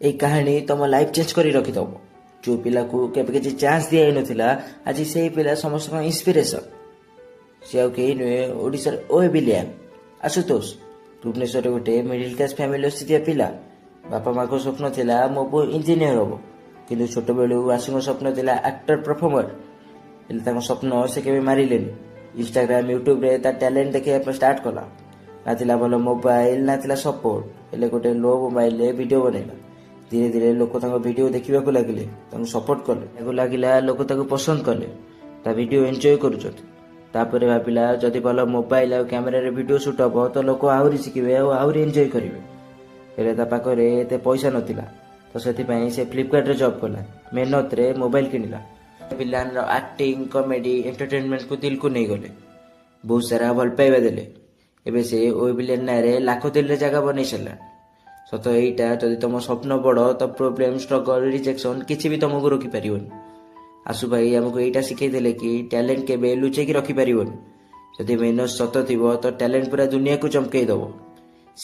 ଏଇ କାହାଣୀ ତମ ଲାଇଫ୍ ଚେଞ୍ଜ କରି ରଖିଦେବ। ଯେଉଁ ପିଲାକୁ କେବେ କିଛି ଚାନ୍ସ ଦିଆଯାଇନଥିଲା, ଆଜି ସେଇ ପିଲା ସମସ୍ତଙ୍କ ଇନ୍ସପିରେସନ୍। ସେ ଆଉ କେହି ନୁହେଁ, ଓଡ଼ିଶାର ଓଏ ଭିଲିଆନ ଆଶୁତୋଷ। ଭୁବନେଶ୍ୱରରେ ଗୋଟେ ମିଡିଲ୍ କ୍ଲାସ୍ ଫ୍ୟାମିଲି ଆସିଥିବା ପିଲା। ବାପା ମାଆଙ୍କ ସ୍ୱପ୍ନ ଥିଲା ମୋ ପୁଅ ଇଞ୍ଜିନିୟର ହବ। କିନ୍ତୁ ଛୋଟବେଳୁ ଆଶୁଙ୍କ ସ୍ୱପ୍ନ ଥିଲା ଆକ୍ଟର, ପରଫର୍ମର। ହେଲେ ତାଙ୍କ ସ୍ୱପ୍ନ ସେ କେବେ ମାରିଲେନି। ଇନଷ୍ଟାଗ୍ରାମ, ୟୁଟ୍ୟୁବରେ ତା ଟ୍ୟାଲେଣ୍ଟ ଦେଖେଇବା ପାଇଁ ଷ୍ଟାର୍ଟ କଲା। ନା ଥିଲା ଭଲ ମୋବାଇଲ, ନା ଥିଲା ସପୋର୍ଟ। ହେଲେ ଗୋଟେ ଲୋ ମୋବାଇଲରେ ଭିଡ଼ିଓ ବନେଇଲା। ଧୀରେ ଧୀରେ ଲୋକ ତାଙ୍କ ଭିଡ଼ିଓ ଦେଖିବାକୁ ଲାଗିଲେ, ତାଙ୍କୁ ସପୋର୍ଟ କଲେ। ତାକୁ ଲାଗିଲା ଲୋକ ତାକୁ ପସନ୍ଦ କଲେ, ତା ଭିଡ଼ିଓ ଏନ୍ଜୟ କରୁଛନ୍ତି। ତାପରେ ଭାବିଲା, ଯଦି ଭଲ ମୋବାଇଲ ଆଉ କ୍ୟାମେରାରେ ଭିଡ଼ିଓ ସୁଟ୍ ହବ ତ ଲୋକ ଆହୁରି ଶିଖିବେ ଆଉ ଆହୁରି ଏନ୍ଜୟ କରିବେ। ହେଲେ ତା ପାଖରେ ଏତେ ପଇସା ନଥିଲା, ତ ସେଥିପାଇଁ ସେ ଫ୍ଲିପକାର୍ଟରେ ଜବ୍ କଲା। ମେହନତରେ ମୋବାଇଲ କିଣିଲା। ଭିଲିଆନର ଆକ୍ଟିଂ, କମେଡି, ଏଣ୍ଟରଟେନମେଣ୍ଟକୁ ଦିଲକୁ ନେଇଗଲେ। ବହୁତ ସାରା ଭଲ ପାଇବା ଦେଲେ। ଏବେ ସେ ଓଏ ଭିଲିଆନ ନାଁରେ ଲାଖ ଦିଲରେ ଜାଗା ବନେଇ ସାରିଲାଣି। ସତ ଏଇଟା, ଯଦି ତମ ସ୍ୱପ୍ନ ବଡ଼ ତ ପ୍ରୋବ୍ଲେମ, ଷ୍ଟ୍ରଗଲ, ରିଜେକ୍ସନ କିଛି ବି ତମକୁ ରୋକିପାରିବନି। ଆଶୁ ଭାଇ ଆମକୁ ଏଇଟା ଶିଖେଇ ଦେଲେ କି ଟ୍ୟାଲେଣ୍ଟ କେବେ ଲୁଚେଇକି ରଖିପାରିବନି। ଯଦି ମେହନତ ସତ ଥିବ ତ ଟ୍ୟାଲେଣ୍ଟ ପୁରା ଦୁନିଆକୁ ଚମକେଇ ଦବ।